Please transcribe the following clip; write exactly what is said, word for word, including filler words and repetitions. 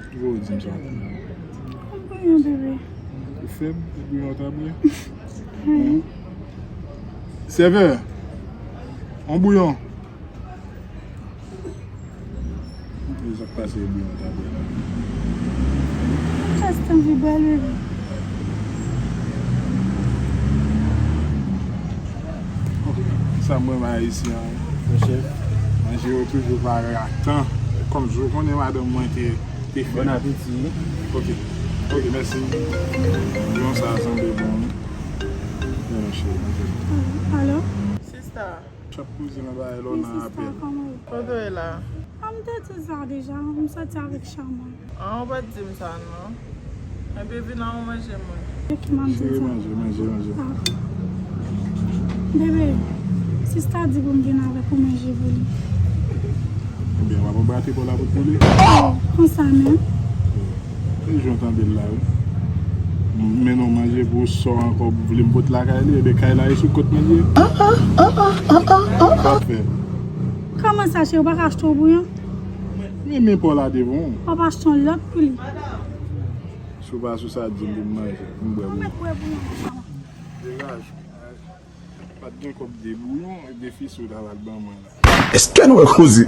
Ki fè w di m sa? Yon bouyon, bebe. Ou fèb, yon bouyon w ta bwè? Wi. Sèvè, yon bouyon. Sa k pase, bouyon w ta bwè la? Just anvi bwè l, bebe. Ok, sa mwen, mwen ayisyen an. Monchè. Manje yo toujou pare a tan. Kòm si w konnen madanm mwen te, te fè. Bon apeti. Ok. Ok, mèsi. Bouyon sa sanble bon. Wi, monchè, manje. Alo? Sista. Chap poze nan bagay lò nan apèl. Kote w ye la? Ah, m te di sa deja, m soti avèk Chama. Ah, ou pa t di m sa non. Ebyen vin an ou manje mwen. Ok, m ap di sa. Manje, manje, manje, manje. Ah. Bebe, sista di pou m vin avèk ou manje pou li. Ebyen, w ap anbrate pou la pou li. Oh, konsa menm. E jan w tande l la, wi. Men non manje pou sò ankò, vle m pot lakay li, ebe kay la e sou kot manje. An, an, an, an, an, an, an. Sa fè. Kòman sa, cheri, ou pa ka achte yon bouyon? Men, men pa w la devan w. Ou pa achte yon lòt pou li? Si w pa sou sa, di m pou m manje, m bwè bouyon. Ou mèt bwè bouyon sa. Degaj. Pa t gen kòb de bouyon, de fiso ta pral ban mwen la. Èske nou wè koze?